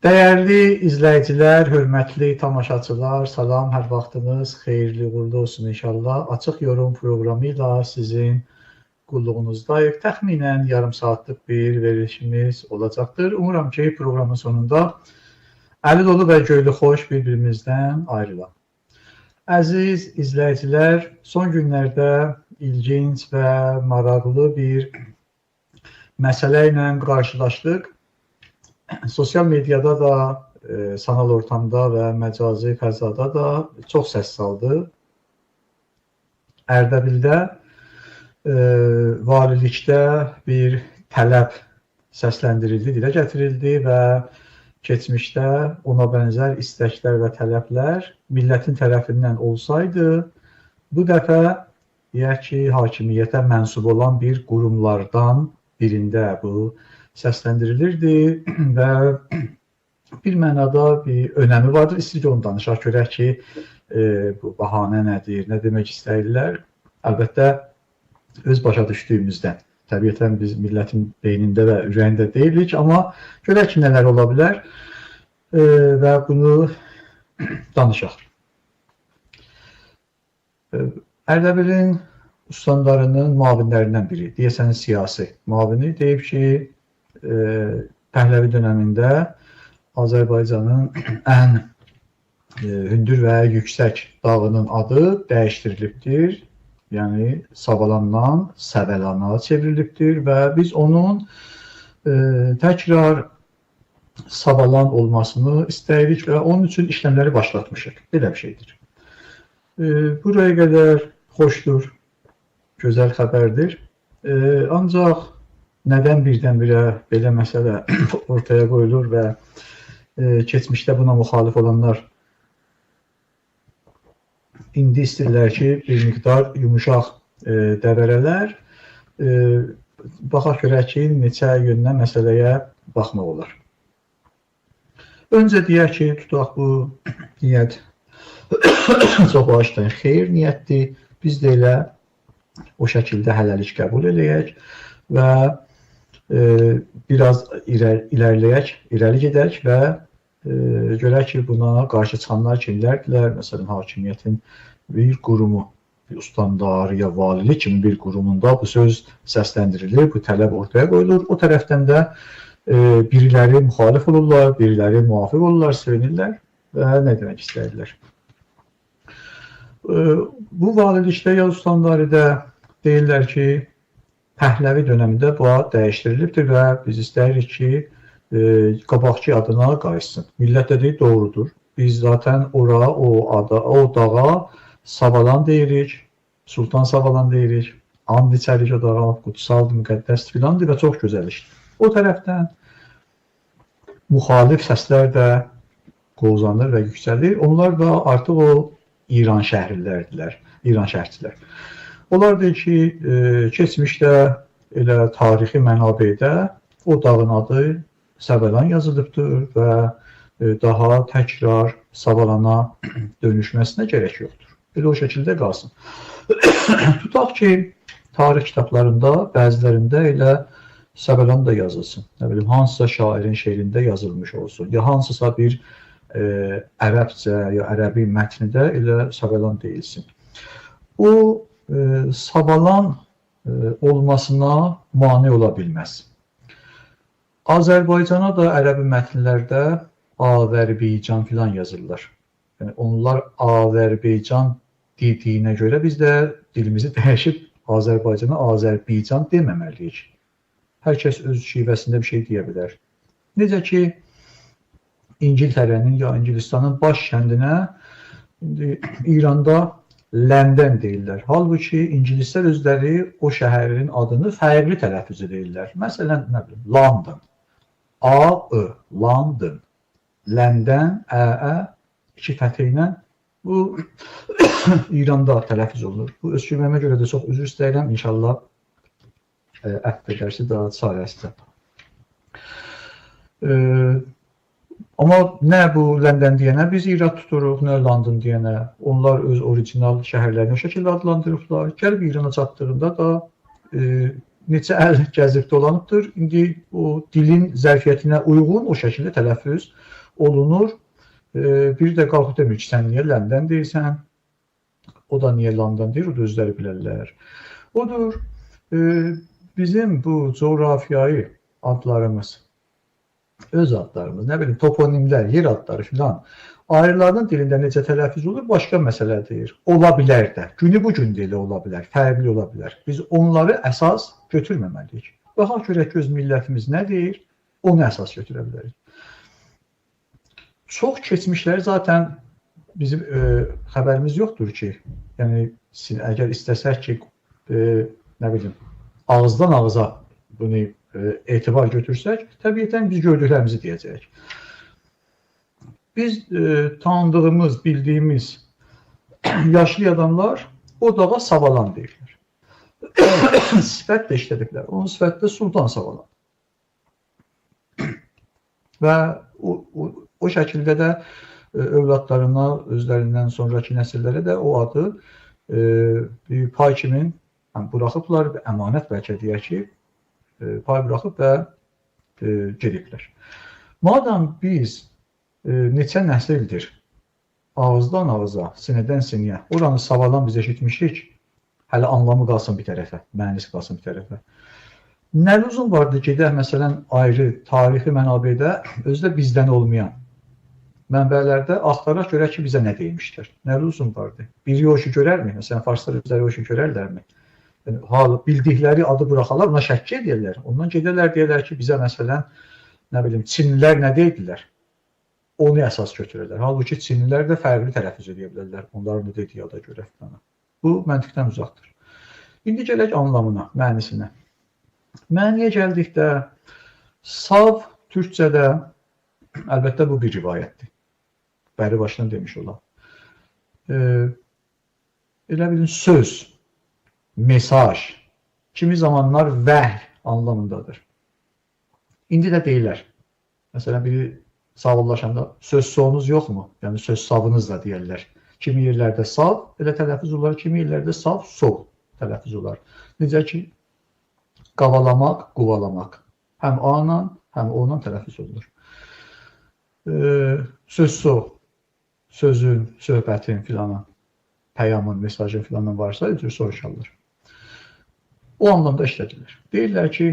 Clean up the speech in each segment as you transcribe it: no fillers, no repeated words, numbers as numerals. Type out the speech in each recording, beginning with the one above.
Dəyərli izləyicilər, hörmətli tamaşaçılar, salam, hər vaxtınız xeyirli, uğurlu olsun inşallah. Açıq Yorum proqramı ilə sizin qulluğunuzdayıq. Təxminən yarım saatlıq bir verilişimiz olacaqdır. Umuram ki, proqramın sonunda əli dolu və göyli xoş bir-birimizdən ayrılaq. Əziz izləyicilər, son günlərdə ilginc və maraqlı bir məsələ ilə qarşılaşdıq. Sosial mediada da, sanal ortamda və məcazi fəzada da çox səs saldı. Ərdəbildə valilikdə bir tələb səsləndirildi, dilə gətirildi və keçmişdə ona bənzər istəklər və tələblər millətin tərəfindən olsaydı, bu dəfə deyək ki, hakimiyyətə mənsub olan bir qurumlardan birində bu səsləndirilirdi və bir mənada bir önəmi vardır. İstəyir ki, onu danışaq, görək ki, bu bahanə nədir, nə demək istəyirlər. Əlbəttə, öz başa düşdüyümüzdən. Təbiətən biz millətin beynində və ürəyində deyilik, amma görək ki, nələr ola bilər və bunu danışaq. Ərdəbilin ustandarının müavinlərindən biri, deyəsən siyasi müavini, deyib ki, Pəhləvi dönəmində Azərbaycanın ən hündür və yüksək dağının adı dəyişdirilibdir. Yəni Savalandan Səvəlana çevrilibdir və biz onun təkrar Savalan olmasını istəyirik və onun üçün işlemləri başlatmışıq. Belə bir şeydir. Buraya qədər xoşdur, gözəl xəbərdir. Ancaq nədən birdən-birə belə məsələ ortaya qoyulur və keçmişdə buna müxalif olanlar indi istəyirlər ki, bir miqdar yumuşaq dəvərələr, baxaq görək ki, neçə yöndən məsələyə baxmaq olar. Öncə deyək ki, tutaq bu niyyət çox bağışlayın, xeyir niyyətdir, biz də elə o şəkildə hələlik qəbul eləyək və biraz irəliləyək, irəli gedək və görək ki, buna qarşı çıxanlar kimlərdirlər? Məsələn, hakimiyyətin bir qurumu, bir ustandar ya valilik kimi bir qurumunda bu söz səsləndirilir, bu tələb ortaya qoyulur. O tərəfdən də biriləri müxalif olurlar, biriləri müvafiq olurlar, sevinirlər və nə demək istəyirlər. Bu valilikdə ya ustandarıda deyirlər ki, Pəhləvi dönəmində bu ad dəyişdirilibdir və biz istəyirik ki, qabaqki adına qayıtsın. Millət də deyir, doğrudur. Biz zaten ora, o ada, o dağa Savalan deyirik, Sultan Savalan deyirik, and içərik o dağa, qutsaldır, müqəddəs filandır və çox gözəl işdir. O tərəfdən müxalif səslər də qozanır və yüksəlir. Onlar da artıq o İran şəhərlilərdilər, İran şərhçilər. Onlar deyir ki, keçmişdə elə tarixi mənabedə o dağın adı Səvəlan yazılıbdır və daha təkrar Savalana dönüşməsinə gərək yoxdur. Elə o şəkildə qalsın. Tutaq ki, tarix kitablarında bəzilərində elə Səvəlan da yazılsın. Nə bilim, hansısa şairin şeirində yazılmış olsun, ya hansısa bir ərəbcə ya ərəbi mətnidə elə Səvəlan deyilsin. O Savalan olmasına mane ola bilməz. Azərbaycana da ərəbi mətnlərdə Azərbaycan filan yazırlar. Yəni onlar Azərbaycan dediyinə görə biz də dilimizi dəyişib Azərbaycana Azərbaycan deməməliyik. Hər kəs öz şivəsində bir şey deyə bilər. Necə ki, İngiltərənin ya İngilistanın baş kəndinə indi İranda Ləndən deyirlər. Halbuki ingilislər özləri o şəhərin adını fərqli tələffüz edirlər. Məsələn, nə bilim, London. A-I, London. Ləndən, Ə-ə, iki fəthi ilə bu İranda tələffüz olunur. Bu öskürməyimə görə də çox üzr istəyirəm. İnşallah əfv edərsi daha çarəsizəm. Amma nə bu Ləndən deyənə biz irad tuturuq, nə London deyənə. Onlar öz orijinal şəhərlərini o şəkildə adlandırıblar. Gəlib İrana çatdığında da neçə əl gəzib dolanıbdır. İndi o dilin zərfiyyətinə uyğun o şəkildə tələffüz olunur. Biri də qalxıb demir ki, sən niyə Ləndən deyirsən, o da niyə Landan deyir, o da özləri bilərlər. Odur, bizim bu coğrafiyayı adlarımız, öz adlarımız, nə bilim, toponimlər, yer adları filan, ayrılarının dilində necə tələffüz olur, başqa məsələdir. Ola bilər də, günü bu gün də elə ola bilər, fərqli ola bilər. Biz onları əsas götürməməliyik. Baxaq görək ki, öz millətimiz nə deyir, onu əsas götürə bilərik. Çox keçmişləri zaten bizim xəbərimiz yoxdur ki, yəni əgər istəsək ki, nə bilim, ağızdan ağıza bunu etibar götürsək, təbiətən biz gördüklərimizi deyəcəyik. Biz tanıdığımız, bildiyimiz yaşlı adamlar o dağa Savalan deyirlər. Sifət də işlədiblər. Onun sifəti də Sultan Savalan. Və o şəkildə də övladlarına, özlərindən sonraki nəsillərə də o adı bir pay kimin buraxıblar, əmanət bəlkə deyək ki, pay buraxıb və gediblər. Madam biz neçə nəsildir ağızdan ağıza, sinədən sinəyə, oranı Savalan biz eşitmişik, hələ anlamı qalsın bir tərəfə, mənisi qalsın bir tərəfə. Nə lüzum vardı gedək, məsələn, ayrı tarixi mənabedə, özü də bizdən olmayan mənbələrdə axtaraq görək ki, bizə nə deymişlər. Nə lüzum vardı? Biri o işi görərmi? Məsələn, farslar özləri o işi görərlərmi? Yəni, bildikləri adı buraxarlar, ona şəkki edirlər. Ondan gedərlər, deyirlər ki, bizə məsələn, nə bilim, Çinlilər nə deyirlər? Onu əsas götürürlər. Halbuki Çinlilər də fərqli tələffüz edə bilərlər. Onların da dediyi ada görə. Bu, məntiqdən uzaqdır. İndi gələk anlamına, mənisinə. Məniyə gəldikdə, sav türkcədə, əlbəttə bu bir rivayətdir. Bəri başdan demiş olam. Elə bilin, söz, mesaj, kimi zamanlar vəhy anlamındadır. İndi də deyirlər. Məsələn, biri sağollaşanda söz sonunuz yoxmu? Yəni, söz savınız da deyərlər. Kimi yerlərdə sav, elə tələffüz olar, kimi yerlərdə sav, sov tələffüz olar. Necə ki, qavalamaq, quvalamaq. Həm A-la, həm O-la tələffüz olunur. Söz sov, sözün, söhbətin filanın, peyamın, mesajın filanın varsa, üzr soruşarlar. O anlamda işlədirlər. Deyirlər ki,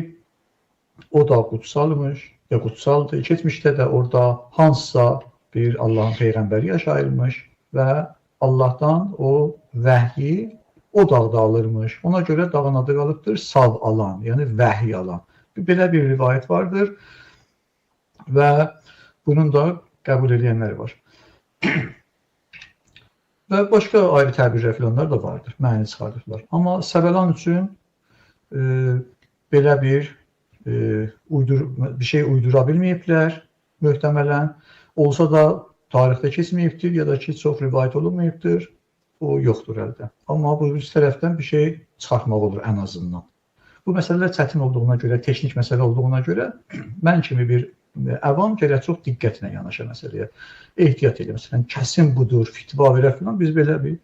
o da qutsalmış, ya qutsaldır. Keçmişdə də orada hansısa bir Allahın peyğəmbəri yaşayırmış və Allahdan o vəhyi o dağda alırmış. Ona görə dağın adı qalıbdır Sav alan, yəni vəhiy alan. Belə bir rivayət vardır və bunun da qəbul edənləri var. Və başqa ayrı təbirlər filanlar da vardır, məni çıxardıblar. Amma Səbəlan üçün belə bir bir şey uydura bilməyiblər möhtəmələn. Olsa da tarixdə keçməyibdir ya da ki, çox rivayət olunmayıbdır. O yoxdur əldə. Amma bu bir tərəfdən bir şey çıxartmaq olur ən azından. Bu məsələlər çətin olduğuna görə, texnik məsələ olduğuna görə mən kimi bir əvam gərək çox diqqətlə yanaşa məsələyə. Ehtiyat edir. Məsələn, kəsin budur, fitva verə filan, biz belə bir,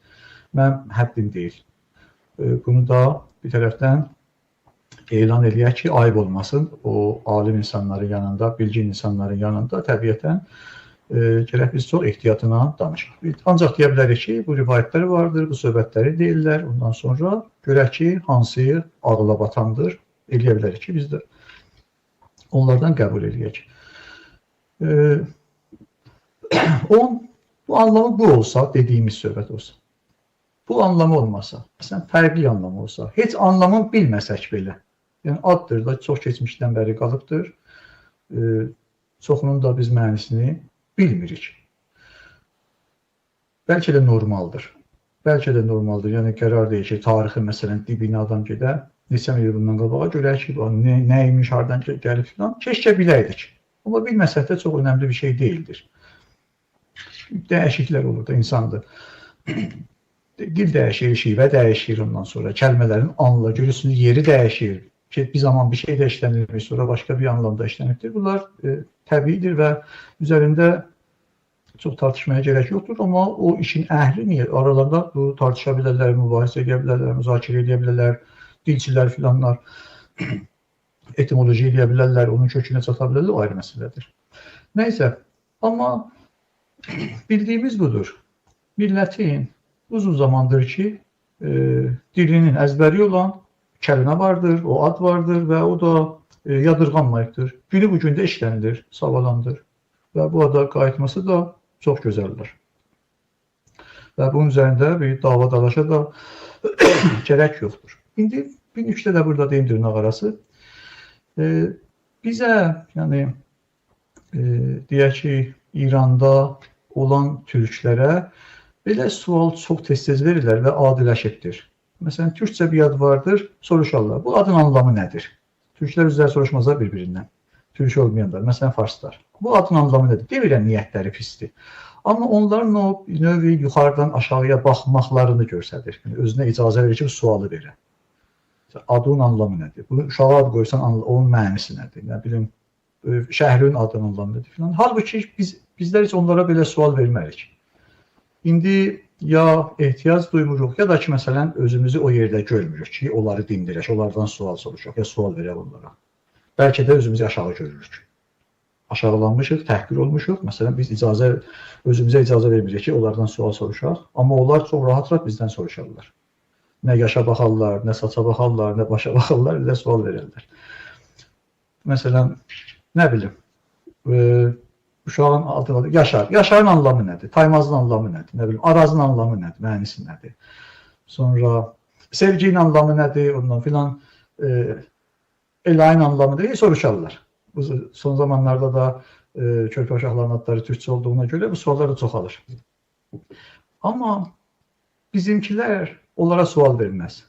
mənim həddim deyil. Bunu da bir tərəfdən elan eləyək ki, ayıb olmasın. O alim insanların yanında, bilgin insanların yanında təbiətən gərək biz çox ehtiyatına danışaq. Ancaq deyə bilərik ki, bu rivayətlər vardır, bu söhbətləri deyirlər. Ondan sonra görək ki, hansı ağla batandır. Eləyə bilərik ki, biz də onlardan qəbul eləyək. Bu anlamı bu olsa, dediyimiz söhbət olsa, bu anlamı olmasa, məsələn, fərqli anlamı olsa, heç anlamını bilməsək belə, yəni addır da, çox keçmişdən bəri qalıbdır, çoxunun da biz mənisini bilmirik. Bəlkə də normaldır. Bəlkə də normaldır. Yəni, qərar deyir ki, tarixi, məsələn, dibinə adam gedə, neçə il bundan qabağa görək ki, nə imiş, hardan gəlib filan. Keşkə biləydik. Amma bilməsək də çox önəmli bir şey deyildir. Dəyişikliklər olur da, insandır. Dil dəyişir, şivə dəyişir ondan sonra. Kəlmələrin anla, görürsünüz, yeri dəyişir. Ki, bir zaman bir şey də işlənilmiş, sonra başqa bir anlamda işlənibdir. Bunlar təbiidir və üzərində çox tartışmaya gərək yoxdur. Amma o işin əhli niyə? Aralarında bu tartışa bilərlər, mübahisə edə bilərlər, müzakirə edə bilərlər, dilçilər filanlar. etimoloji eləyə bilərlər, onun kökünə çata bilərlər, o ayrı məsələdir. Nəysə, amma bildiyimiz budur. Millətin uzun zamandır ki, dilinin əzbəri olan kəlmə vardır, o ad vardır və o da yadırğanmayıbdır. Günü bu gündə işlənilir, savalandır və bu ada qayıtması da çox gözəldir. Və bunun üzərində bir dava dalaşa da gərək yoxdur. İndi bir nükdə də burada deyim dırnaq arası. Bizə, yəni deyək ki, İranda olan türklərə belə sual çox tez-tez verirlər və adiləşibdir. Məsələn, türkcə bir ad vardır, soruşarlar. Bu adın anlamı nədir? Türklər özləri soruşmazlar bir-birindən. Türk olmayanlar, məsələn, farslar. Bu adın anlamı nədir? Demirəm, niyyətləri pisdir. Amma onların o növü yuxarıdan aşağıya baxmaqlarını göstərir. Yəni, özünə icazə verir ki, bu sualı verə. Adın anlamı nədir? Bunu uşağa ad qoysan, onun mənisi nədir? Nə bilim, şəhrin adının anlamı nədir? Filan. Halbuki bizlər heç onlara belə sual vermərik. İndi ya ehtiyac duymuruq, ya da ki, məsələn, özümüzü o yerdə görmürük ki, onları dindirək, onlardan sual soruşaq, ya sual verək onlara. Bəlkə də özümüzü aşağı görürük. Aşağılanmışıq, təhqir olmuşuq. Məsələn, biz özümüzə icazə vermirik ki, onlardan sual soruşaq. Amma onlar çox rahat-rahat bizdən soruşarlar. Nə yaşa baxarlar, nə saça baxarlar, nə başa baxarlar, elə sual verərlər. Məsələn, nə bilim, uşağın adı Yaşar. Yaşarın anlamı nədir? Taymazın anlamı nədir? Nə bilim, Arazın anlamı nədir? Mənisi nədir? Sonra sevginin anlamı nədir? Ondan filan Elayın anlamı nədir? Soruşarlar. Bu son zamanlarda da körpə uşaqların adları türkcə olduğuna görə bu suallar da çoxalır. Amma bizimkilər onlara sual verməz.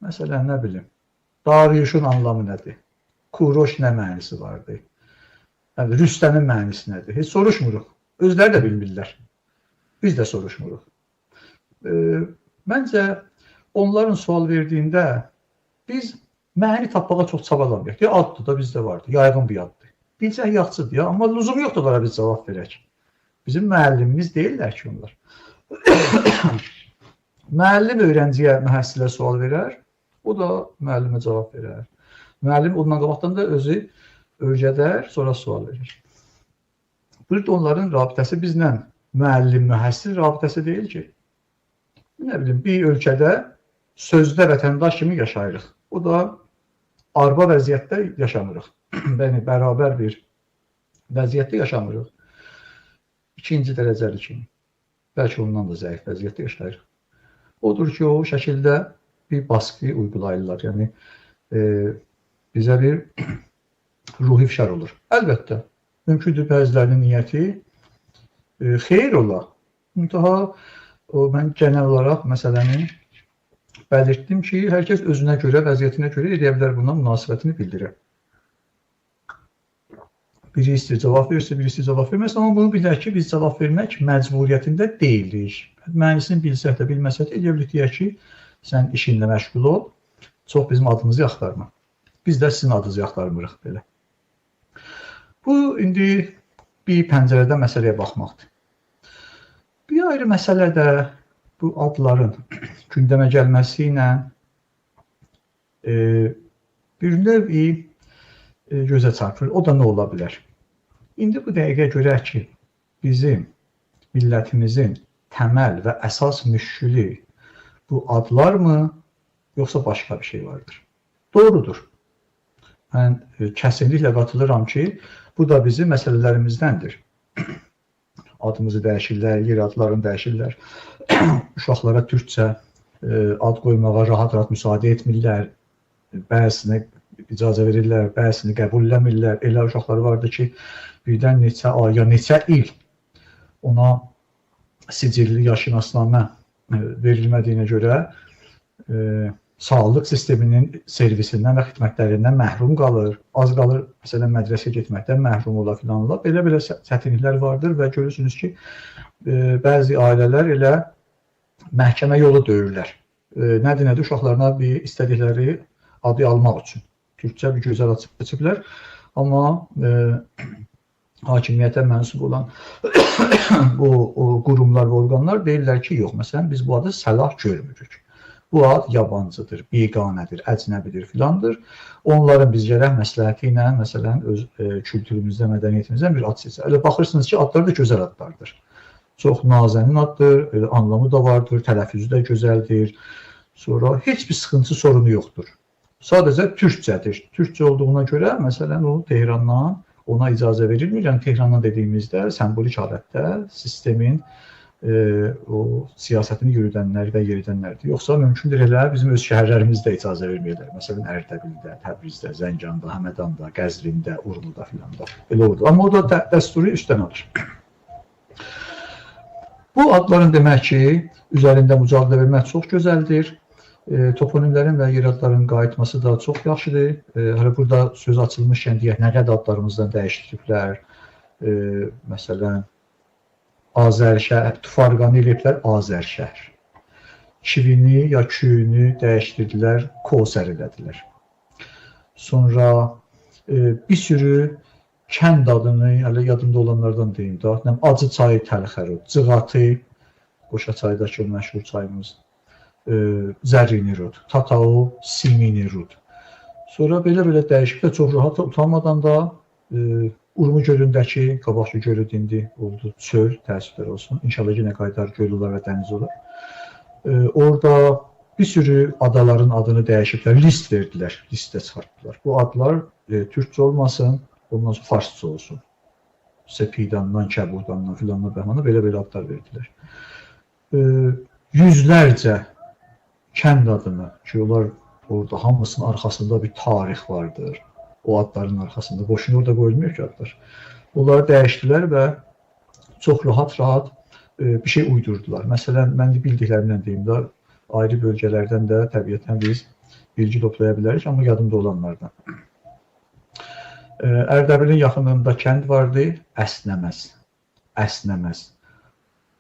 Məsələn, nə bilim, Dariyuşun anlamı nədir? Kuroş nə mənisi vardı? Yəni, Rüstəmin mənisi nədir? Heç soruşmuruq. Özləri də bilmirlər. Biz də soruşmuruq. Məncə, onların sual verdiyində biz məni tapmağa çox çabalamıyıq. Deyə, addır da bizdə vardı, yayğın bir addır. Bilsək yaxşıdır ya, amma lüzum yoxdur onlara biz cavab verək. Bizim müəllimimiz deyirlər ki, onlar. Müəllim öğrenciyə, mühəssilə sual verər, o da müəllimə cavab verər. Müəllim ondan qabaqdan da özü öyrədər, sonra sual verir. Burada onların rabitəsi bizlə müəllim-mühəssil rabitəsi deyil ki. Nə bilim, bir ölkədə sözdə vətəndaş kimi yaşayırıq. O da arba vəziyyətdə yaşamırıq. Yəni, bərabər bir vəziyyətdə yaşamırıq. İkinci dərəcəli kimi. Bəlkə ondan da zəif vəziyyətdə yaşayırıq. Odur ki, o şəkildə bir baskı uygulayırlar. Yəni, bizə bir ruhi fişar olur. Əlbəttə, mümkündür bəzilərinin niyyəti xeyir ola. Müntaha, mən genel olaraq məsələni belirtdim ki, hər kəs özünə görə, vəziyyətinə görə eləyə bilər buna münasibətini bildirə. Biri istəyir cavab verirsə, biri istəyir cavab verməz. Amma bunu bilək ki, biz cavab vermək məcburiyyətində deyilik. Mənisini bilsək də, bilməsək də eləyə bilik deyək ki, sən işinlə məşğul ol, çox bizim adımızı axtarma. Biz də sizin adınızı axtarmırıq belə. Bu, indi bir pəncərədən məsələyə baxmaqdır. Bir ayrı məsələ də bu adların gündəmə gəlməsi ilə bir növ gözə çarpır. O da nə ola bilər? İndi bu dəqiqə görək ki, bizim millətimizin təməl və əsas müşkülü bu adlarmı, yoxsa başqa bir şey vardır? Doğrudur. Mən kəsinliklə qatılıram ki, bu da bizim məsələlərimizdəndir. Adımızı dəyişirlər, yer adlarını dəyişirlər. Uşaqlara türkcə ad qoymağa rahat-rahat müsaadə etmirlər. Bəzisinə icazə verirlər, bəzisini qəbul eləmirlər. Elə uşaqları vardı ki, birdən neçə ay ya neçə il ona sicilli yaşınasnamə verilmədiyinə görə sağlıq sisteminin servisindən və xidmətlərindən məhrum qalır. Az qalır, məsələn, mədrəsəyə getməkdən məhrum ola filan ola. Belə-belə çətinliklər vardır və görürsünüz ki, bəzi ailələr elə məhkəmə yolu döyürlər. Nədir, uşaqlarına bir istədikləri adı almaq üçün. Türkcə bir gözəl ad seçiblər, amma hakimiyyətə mənsub olan bu qurumlar və orqanlar deyirlər ki, yox, məsələn, biz bu adı səlah görmürük. Bu ad yabancıdır, biganədir, əcnəbidir filandır. Onların biz gərək məsləhəti ilə, məsələn, öz kültürümüzdə, mədəniyyətimizdən bir ad seçək. Elə baxırsınız ki, adlar da gözəl adlardır. Çox nazənin addır, elə anlamı da vardır, tələffüzü də gözəldir. Sonra heç bir sıxıntı, sorunu yoxdur. Sadəcə türkcədir. Türkcə olduğuna görə, məsələn, o Tehrandan ona icazə verilmir. Yəni Tehrandan dediyimizdə sembolik halətdə sistemin o siyasətini yürüdənlər və yeridənlərdir. Yoxsa mümkündür elə bizim öz şəhərlərimizdə icazə verməyirlər. Məsələn, Ərdəbildə, Təbrizdə, Zəncanda, Həmədanda, Qəzvində, Urmuda filanda. Elə oldu. Amma o da dəsturu üstdən alır. Bu adların demək ki, üzərində mücadilə vermək çox gözəldir. Toponimlərin və yer adlarının qayıtması da çox yaxşıdır. Hələ burada söz açılmışkən deyək, nə qədər adlarımızdan dəyişdiriblər. Məsələn, Azərşəhər, Tufarqanı eləyiblər Azərşəhər. Kivini ya küyünü dəyişdirdilər, Kosər elədilər. Sonra bir sürü kənd adını, hələ yadımda olanlardan deyim də, Acı çayı Təlxərud, Cığatı, Qoşa çaydakı o məşhur çayımız, Zərrinirud, Tatau, Siminirud. Sonra belə-belə dəyişib də çox rahat utanmadan da Urmu gölündəki, qabaqki gölü indi oldu çöl, təəssüflər olsun. İnşallah yenə qayıdar, göl olar və dəniz olar. Orada bir sürü adaların adını dəyişiblər, list verdilər, listə çıxartdılar. Bu adlar türkcə olmasın, ondan sonra farsça olsun. Sepidandan, Kəbudandan filanla bəhanə belə-belə adlar verdilər. Yüzlərcə kənd adını ki, onlar orada hamısının arxasında bir tarix vardır. O adların arxasında. Boşuna orada qoyulmuyor ki adlar. Onları dəyişdilər və çox rahat-rahat bir şey uydurdular. Məsələn, mən bildiklərimdən deyim də, ayrı bölgələrdən də təbiətən biz bilgi toplaya bilərik, amma yadımda olanlardan. Ərdəbilin yaxınlığında kənd vardı, Əsnəməz. Əsnəməz.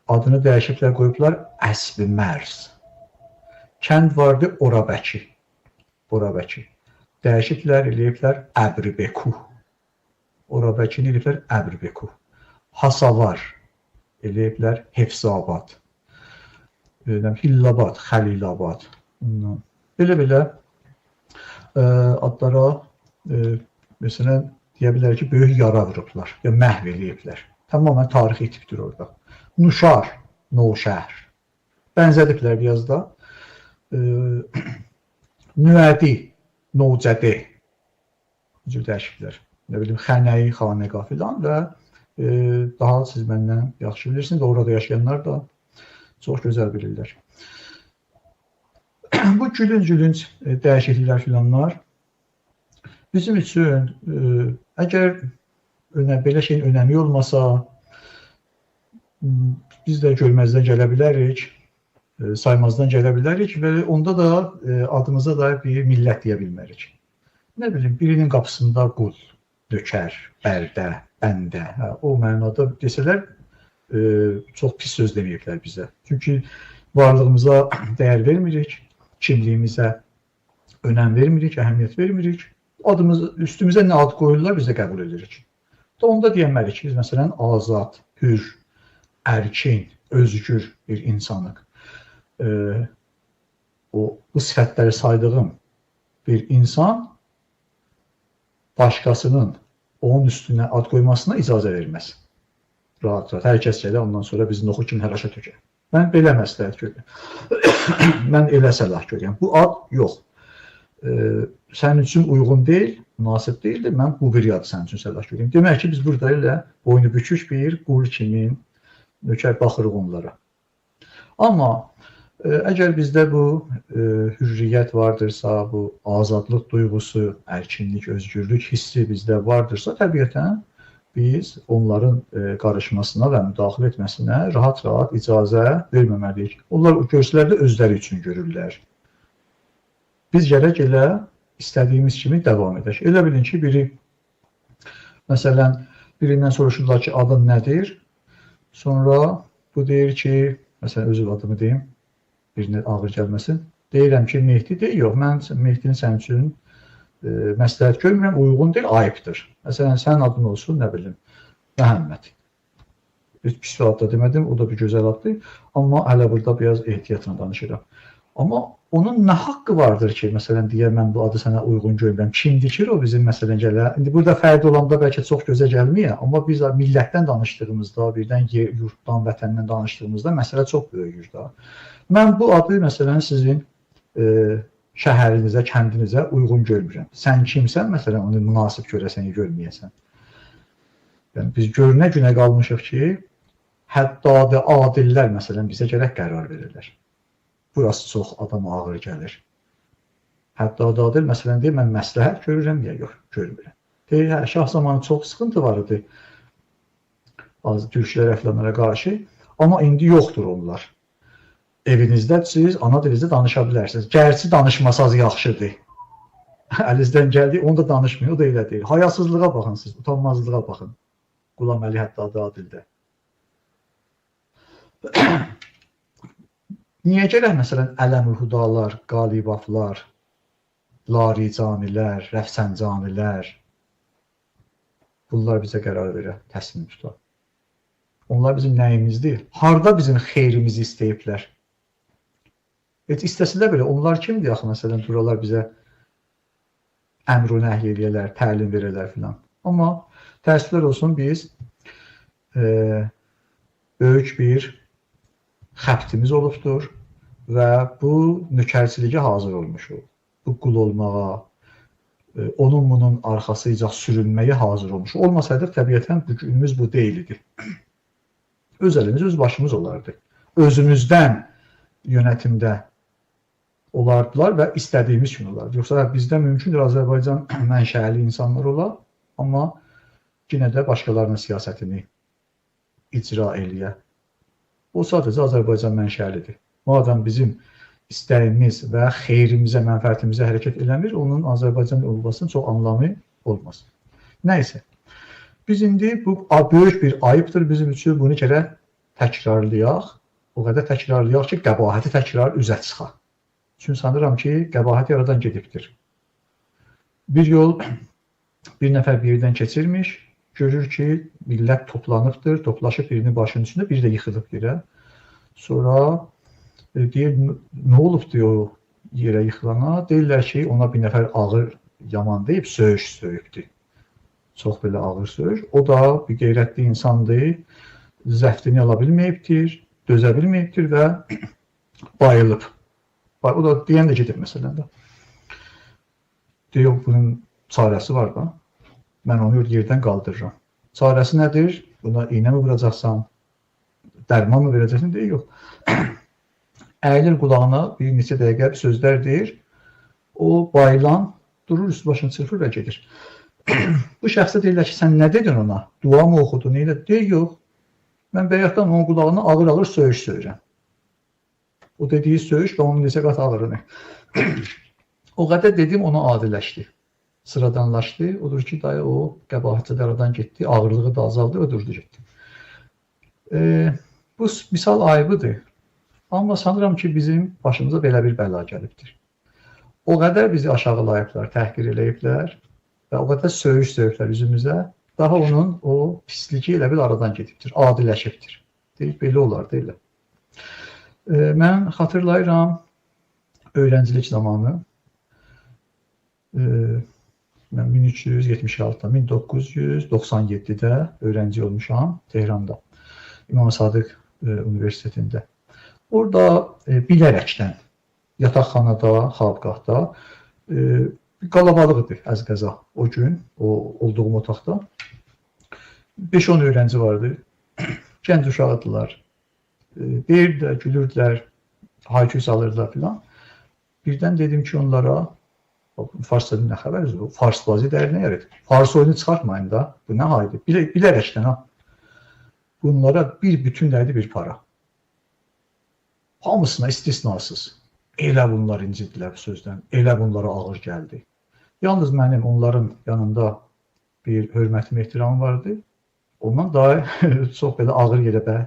Adını dəyişiblər, qoyublar Əsbimərz. Kənd vardı Orabəki. Orabəki. Dəyişiblər, eləyiblər Əbribekuh. Orabəkini eləyiblər Əbribekuh. Hasavar eləyiblər Hefzabad. Hillabad, Xəlilabad. Belə-belə adlara məsələn, deyə bilərik ki, böyük yara vurublar, ya məhv eləyiblər. Tamamilə tarix itibdir orada. Nuşar, Novşəhər. Bənzədiblər biraz da. Nüədi, Novcədi. Cür dəyişiblər. Nə bilim, Xənəyi, Xanəqa filan və daha siz məndən yaxşı bilirsiniz. Orada yaşayanlar da çox gözəl bilirlər. Bu gülünc-gülünc dəyişikliklər filanlar bizim üçün, əgər belə şeyin önəmi olmasa, biz də görməzdən gələ bilərik, saymazdan gələ bilərik və onda da adımıza da bir millət deyə bilmərik. Nə bilim, birinin qapısında qul, nökər, bərdə, bəndə, o mənada desələr, çox pis söz deməyiblər bizə. Çünki varlığımıza dəyər vermirik, kimliyimizə önəm vermirik, əhəmiyyət vermirik. Adımız, üstümüzə nə ad qoyurlar, biz də qəbul edirik. Onda deyəmərik ki, biz məsələn azad, hür, erkin, özgür bir insanıq. Bu sifətləri saydığım bir insan başqasının onun üstünə ad qoymasına icazə verməz. Rahat-rahat. Hər kəs gəlir, ondan sonra biz noxu kimi hərəşə tökər. Mən belə məsləhət görürəm. Mən elə səlah görürəm. Bu ad yox. Sənin üçün uyğun deyil, münasib deyildir. Mən bu bir adı sənin üçün səlah görürəm. Demək ki, biz burada elə boynu bükük bir qul kimi nökər baxırıq onlara. Amma əgər bizdə bu hürriyyət vardırsa, bu azadlıq duyğusu, erkinlik, özgürlük hissi bizdə vardırsa, təbiətən biz onların qarışmasına və müdaxilə etməsinə rahat-rahat icazə verməməliyik. Onlar görsələr də özləri üçün görürlər. Biz gərək elə istədiyimiz kimi davam edək. Elə bilin ki, biri, məsələn, birindən soruşurlar ki, adın nədir? Sonra bu deyir ki, məsələn, özü adımı deyim, birinə ağır gəlməsin. Deyirəm ki, Mehdi deyir, yox, mən Mehdini sənin üçün məsləhət görmürəm, uyğun deyil, ayıbdır. Məsələn, sənin adın olsun, nə bilim, Məhəmməd. Heç pis ad da demədim, o da bir gözəl addır. Amma hələ burada biraz ehtiyatla danışıram. Amma onun nə haqqı vardır ki, məsələn, deyə mən bu adı sənə uyğun görmürəm. Kimdir ki, o bizim məsələn gələ. İndi burada fərdi olanda bəlkə çox gözə gəlməyə, amma biz millətdən danışdığımızda, birdən yurtdan, vətəndən danışdığımızda məsələ çox böyüyür da. Mən bu adı məsələn sizin şəhərinizə, kəndinizə uyğun görmürəm. Sən kimsən, məsələn, onu münasib görəsən, görməyəsən. Yəni biz görünə günə qalmışıq ki, hətta da adillər məsələn bizə gərək qərar verirlər. Burası çox adama ağır gəlir. Hətta da adil məsələn deyir, mən məsləhət görürəm, ya yox, görmürəm. Deyir, hə, şah zamanı çox sıxıntı var idi bazı türklərə filanlara qarşı, amma indi yoxdur onlar. Evinizdə siz ana dilinizdə danışa bilərsiniz. Gərçi danışmasaz yaxşıdır. Əlinizdən gəldi, onu da danışmıyor, o da elə deyil. Hayasızlığa baxın siz, utanmazlığa baxın. Qulam Əli Həddad Adildə. Niyə gərək məsələn Ələmül-Hudalar, Qalibaflar, Laricanilər, Rəfsəncanilər bunlar bizə qərar verə, təslim tuta. Onlar bizim nəyimizdir? Harda bizim xeyrimizi istəyiblər? Heç istəsələr belə onlar kimdir axı məsələn duralar bizə əmr-ü nəhy eləyələr, təlim verələr filan. Amma təəssüflər olsun biz böyük bir xəbtimiz olubdur və bu nökərçiliyə hazır olmuşuq. Bu qul olmağa, onun bunun arxasıca sürünməyə hazır olmuşuq. Olmasaydıq təbiətən bu günümüz bu deyil idi. Öz əlimiz, öz başımız olardı. Özümüzdən yönətimdə olardılar və istədiyimiz kimi olardı. Yoxsa bizdə mümkündür Azərbaycan mənşəli insanlar ola, amma yenə də başqalarının siyasətini icra eləyə. O sadəcə Azərbaycan mənşəlidir. Madam bizim istəyimiz və xeyrimizə, mənfəətimizə hərəkət eləmir, onun Azərbaycan olmasının çox anlamı olmaz. Nəysə, biz indi bu böyük bir ayıbdır bizim üçün, bunu gərək təkrarlayaq. O qədər təkrarlayaq ki, qəbahəti təkrar üzə çıxa. Çünki sanıram ki, qəbahət yaradan gedibdir. Bir yol bir nəfər bir yerdən keçirmiş, görür ki, millət toplanıbdır, toplaşıb birinin başının üstündə, biri də yıxılıb yerə. Sonra deyir, nə olub diyor o yerə yıxılana? Deyirlər ki, ona bir nəfər ağır yaman deyib, söyüş söyübdür. Çox belə ağır söyüş. O da bir qeyrətli insandır, zəftini ala bilməyibdir, dözə bilməyibdir və bayılıb. O da deyən də gedib məsələn də. Deyir, bunun çarəsi var da. Mən onu yerdən qaldırıram. Çarəsi nədir? Buna iynə mi vuracaqsan? Dərman mı verəcəksən? Deyir, yox. Əyilir qulağına bir neçə dəqiqə bir sözlər deyir. O bayılan durur, üst başını çırpır və gedir. Bu şəxsə deyirlər ki, sən nə dedin ona? Dua mı oxudun? Nə elə? Deyir, yox. Mən bəyətdən onun qulağına ağır-ağır söyüş söyürəm. O dediyi söyüş və onun neçə qat ağırını. O qədər dedim, ona adiləşdi. Sıradanlaşdı. Odur ki, dayı o qəbahəti də aradan getdi, ağırlığı da azaldı və durdu getdi. Bu misal ayıbıdır. Amma sanıram ki, bizim başımıza belə bir bəla gəlibdir. O qədər bizi aşağılayıblar, təhqir eləyiblər və o qədər söyüş söyüblər üzümüzə, daha onun o pisliyi elə bil aradan gedibdir, adiləşibdir. Deyir, belə olar, deyirlər. Mən xatırlayıram, öyrəncilik zamanı, mən 1376-da, 1997-də öyrənci olmuşam Tehranda, İmam Sadiq Universitetində. Orada bilərəkdən yataqxanada, xabqahda qalabalıq idi əz qəza o gün, o olduğum otaqda. 5-10 öyrənci vardı, gənc uşaqdılar, deyirdilər, gülürdülər, hayküy salırdılar filan. Birdən dedim ki, onlara, Farsça nə xəbəriniz bu? Fars bazı dəyər nə yaratır? Fars oyunu çıxartmayın da, bu nə haydı? Bilərəkdən ha. Bunlara bir bütün dəydi bir para. Hamısına istisnasız. Elə bunlar incidilər bu sözdən, elə bunlara ağır gəldi. Yalnız mənim onların yanında bir hörmətim, ehtiramım vardı. Ondan daha çox belə ağır yerə də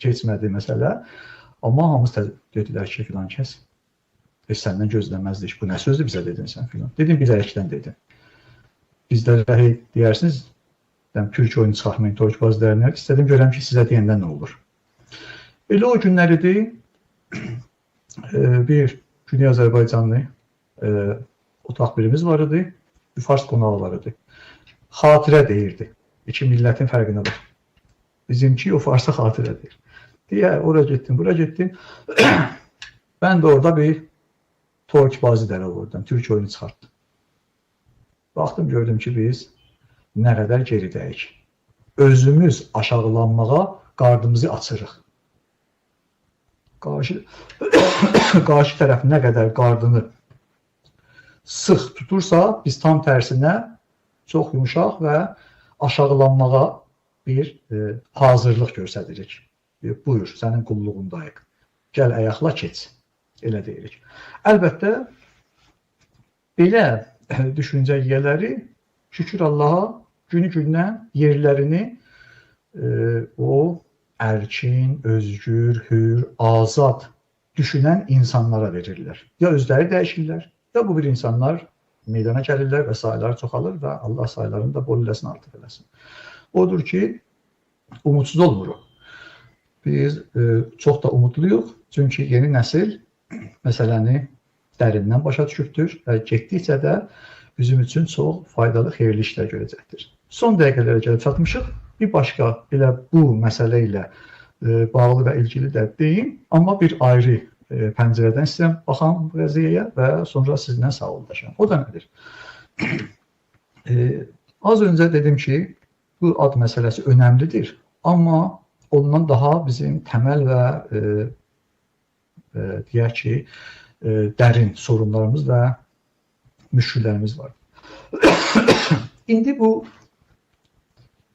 keçmədi məsələ. Amma hamısı dedilər ki, filan kəs, heç səndən gözləməzdik, bu nə sözdür bizə dedin sən filan. Dedim, bilərəkdən dedim. Bizlərə hey deyərsiniz, türk oyunu çıxartmayın, Torkbaz dərnəyi. İstədim görəm ki, sizə deyəndə nə olur. Elə o günlər idi, Bir Güney Azərbaycanlı otaq birimiz var idi, bir fars qonağı var idi. Xatirə deyirdi. İki millətin fərqinə bax. Bizimki o farsa xatirə deyir. Deyə, ora getdim, bura getdim. Ben de orada bir Tork bazı dərə oradan, Türk oyunu çıxartdım. Baxdım, gördüm ki, biz nə qədər geridəyik. Özümüz aşağılanmağa qardımızı açırıq. Qarşı tərəf nə qədər qardını sıx tutursa, biz tam tərsinə çox yumuşaq və aşağılanmağa bir hazırlıq göstəririk. Buyur, sənin qulluğundayıq. Gəl ayaqla keç. Elə deyirik. Əlbəttə, belə düşüncə yiyələri şükür Allaha günü-gündən yerlərini o erkin, özgür, hür, azad düşünən insanlara verirlər. Ya özləri dəyişirlər, ya bu bir insanlar meydana gəlirlər və sayları çoxalır və Allah saylarını da bol eləsin, artıq eləsin. Odur ki, umudsuz olmuruq. Biz çox da umudluyuq, çünki yeni nəsil məsələni dərindən başa düşübdür və getdikcə də bizim üçün çox faydalı, xeyirli işlər görəcəkdir. Son dəqiqələrə gəlib çatmışıq. Bir başqa elə bu məsələ ilə bağlı və ilgili də deyim, amma bir ayrı pəncərədən istəyirəm baxam bu qəziyyəyə və sonra sizinlə sağollaşam. O da nədir? Az öncə dedim ki, bu ad məsələsi önəmlidir, amma ondan daha bizim təməl və deyək ki, dərin sorunlarımız və müşküllərimiz var. İndi bu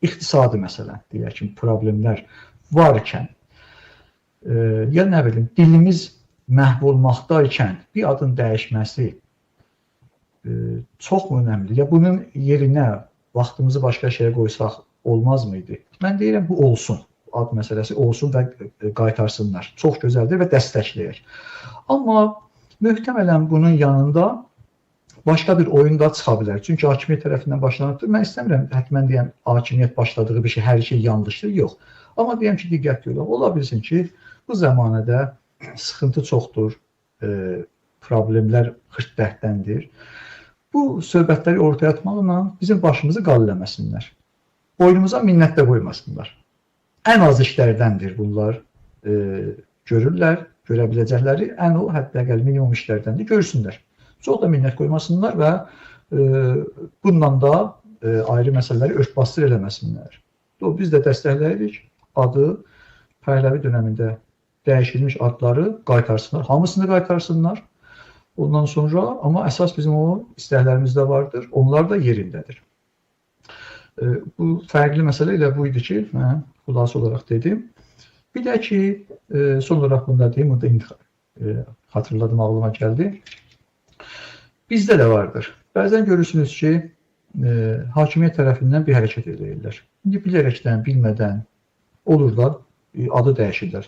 iqtisadi məsələ, deyək ki, problemlər varkən, ya nə bilim, dilimiz məhv olmaqdaykən bir adın dəyişməsi çox mu önəmli? Ya bunun yerinə vaxtımızı başqa şeyə qoysaq olmaz mıydı? Mən deyirəm, bu olsun. Ad məsələsi olsun və qaytarsınlar. Çox gözəldir və dəstəkləyək. Amma möhtəmələn bunun yanında başqa bir oyun da çıxa bilər. Çünki hakimiyyət tərəfindən başlanıbdır. Mən istəmirəm, hətmən deyəm, hakimiyyət başladığı bir şey, hər şey yanlışdır. Yox. Amma deyəm ki, diqqətli olaq. Ola bilsin ki, bu zəmanədə sıxıntı çoxdur, problemlər xırtdəhdəndir. Bu söhbətləri ortaya atmaqla bizim başımızı qal eləməsinlər. Boynumuza minnət də qoymasınlar. Ən az işlərdəndir bunlar. Görürlər, görə biləcəkləri ən o hətta minimum işlərdəndir, görsünlər. Çox da minnət qoymasınlar və bununla da ayrı məsələləri örtbasdır eləməsinlər. Biz də dəstəkləyirik, adı Pəhləvi dönəmində dəyişilmiş adları qaytarsınlar, hamısını qaytarsınlar. Ondan sonra, amma əsas bizim o istəklərimiz də vardır, onlar da yerindədir. Bu fərqli məsələ elə bu idi ki, mən xülasə olaraq dedim. Bir də ki, son olaraq bunu da deyim, bunu da indi xatırladım, ağlıma gəldi. Bizdə də vardır. Bəzən görürsünüz ki, hakimiyyət tərəfindən bir hərəkət edirlər. İndi bilərəkdən, bilmədən olur da, adı dəyişirlər.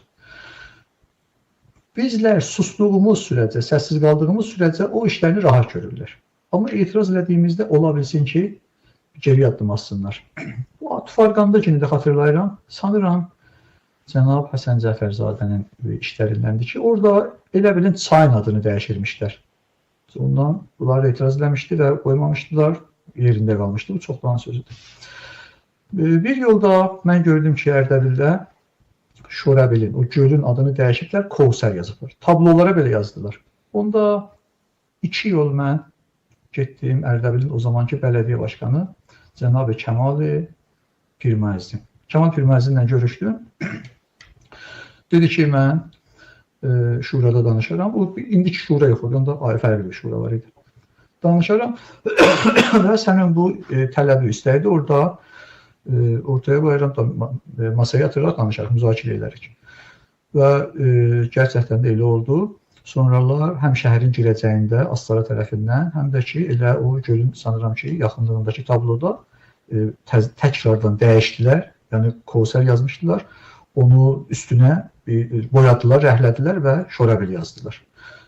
Bizlər sustuğumuz sürəcə, səssiz qaldığımız sürəcə o işlərini rahat görürlər. Amma etiraz elədiyimizdə ola bilsin ki, geri addım atsınlar. Bu Tufarqanda kimi də xatırlayıram, sanıram cənab Həsən Cəfərzadənin işlərindəndir ki, orada elə bilin çayın adını dəyişirmişlər. Ondan bunlar etiraz eləmişdi və qoymamışdılar, yerində qalmışdı. Bu çoxdan sözüdür. Bir yolda mən gördüm ki, Ərdəbildə Şorəbilin, o gölün adını dəyişiblər, Kovsər yazıblar. Tablolara belə yazdılar. Onda 2 yol mən getdim Ərdəbilin o zamanki bələdiyyə başqanı cənab Kəmal Pirməzli. Kəmal Pirməzli ilə görüşdüm. Dedi ki, mən şurada danışaram. O, indiki şura yox, onda fərqli bir şura var idi. Danışaram və sənin bu tələbi istəydi orada ortaya qoyaram, masaya yatıraraq danışarıq, müzakirə edərik. Və gerçəkdən də elə oldu. Sonralar həm şəhərin girəcəyində Astara tərəfindən, həm də ki, elə o gölün sanıram ki, yaxınlığındakı tabloda təkrardan dəyişdilər. Yəni Kovsər yazmışdılar. Onu üstünə boyadılar, rəhlədilər və Şorəbil yazdılar.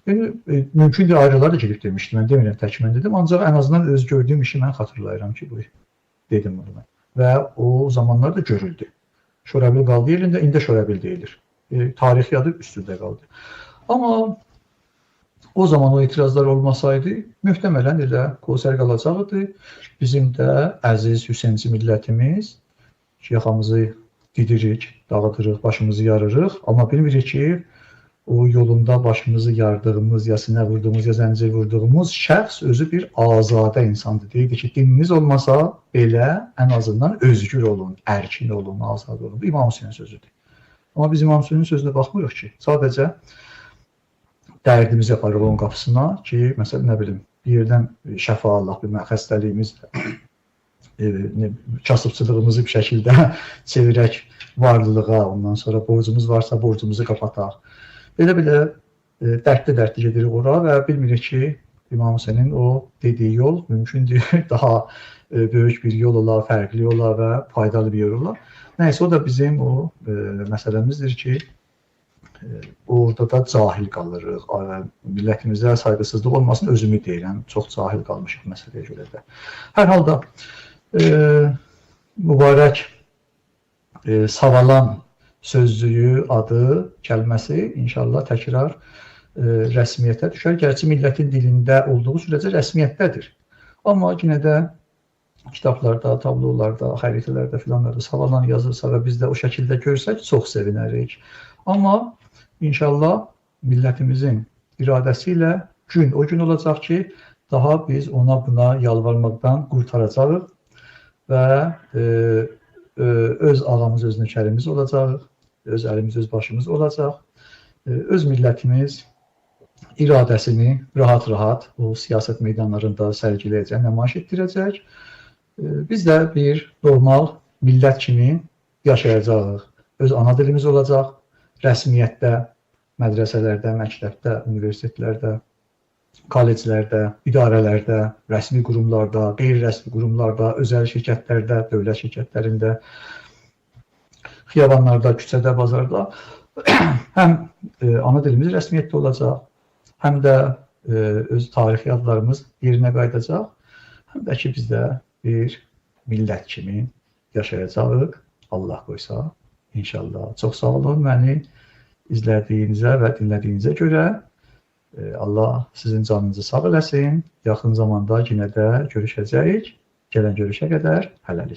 Yəni mümkündür ayrılar da gedib demişdi. Mən demirəm tək mən dedim, ancaq ən azından öz gördüyüm işi mən xatırlayıram ki, bu dedim bunu mən. Və o zamanlar da görüldü. Şorəbil qaldı yerində, indi Şorəbil deyilir. Tarixi adı üstündə qaldı. Amma O zaman o etirazlar olmasaydı, möhtəmələn elə Qosər qalacaqdı. Bizim də əziz Hüseynçi millətimiz ki, yaxamızı didirik, dağıdırıq, başımızı yarırıq, amma bilmirik ki, o yolunda başımızı yardığımız, ya sinə vurduğumuz, ya zəncir vurduğumuz şəxs özü bir azadə insandır. Deyirdi ki, dininiz olmasa belə ən azından özgür olun, erkin olun, azad olun. Bu İmam Hüseynin sözüdür. Amma biz İmam Hüseynin sözünə baxmırıq ki, sadəcə dərdimizi aparırıq onun qapısına ki, məsələn, nə bilim, bir yerdən şəfa alaq, bir xəstəliyimiz, kasıbçılığımızı bir şəkildə çevirək varlılığa, ondan sonra borcumuz varsa borcumuzu qapataq. Belə-belə dərdli-dərdli gedirik ora və bilmirik ki, İmam Hüseynin o dediyi yol mümkündür, daha böyük bir yol ola, fərqli ola və faydalı bir yol ola. Nəysə, o da bizim o məsələmizdir ki, orada da cahil qalırıq. Millətimizə sayğısızlıq olmasın, özümü deyirəm, çox cahil qalmışıq məsələyə görə də. Hər halda mübarək savalan sözlüyü, adı, kəlməsi inşallah təkrar rəsmiyyətə düşər. Gerçi millətin dilində olduğu sürəcə rəsmiyyətdədir. Amma yenə də kitablarda, tablolarda, xəritələrdə filanlarda savalan yazılsa və biz də o şəkildə görsək çox sevinərik. Amma inşallah millətimizin iradəsi ilə gün o gün olacaq ki, daha biz ona buna yalvarmaqdan qurtaracağıq və öz ağamız, öz nökərimiz olacaq, öz əlimiz, öz başımız olacaq. Öz millətimiz iradəsini rahat-rahat o siyasət meydanlarında sərgiləyəcək, nümayiş etdirəcək. Biz də bir normal millət kimi yaşayacağıq. Öz ana dilimiz olacaq, rəsmiyyətdə, mədrəsələrdə, məktəbdə, universitetlərdə, kolleclərdə, idarələrdə, rəsmi qurumlarda, qeyri-rəsmi qurumlarda, özəl şirkətlərdə, dövlət şirkətlərində, xiyabanlarda, küçədə, bazarda həm ana dilimiz rəsmiyyətdə olacaq, həm də öz tarixi adlarımız yerinə qayıdacaq, həm də ki, biz də bir millət kimi yaşayacağıq. Allah qoysa, inşallah. Çox sağ olun məni izlədiyinizə və dinlədiyinizə görə. Allah sizin canınızı sağ eləsin. Yaxın zamanda yenə də görüşəcəyik. Gələn görüşə qədər hələlik.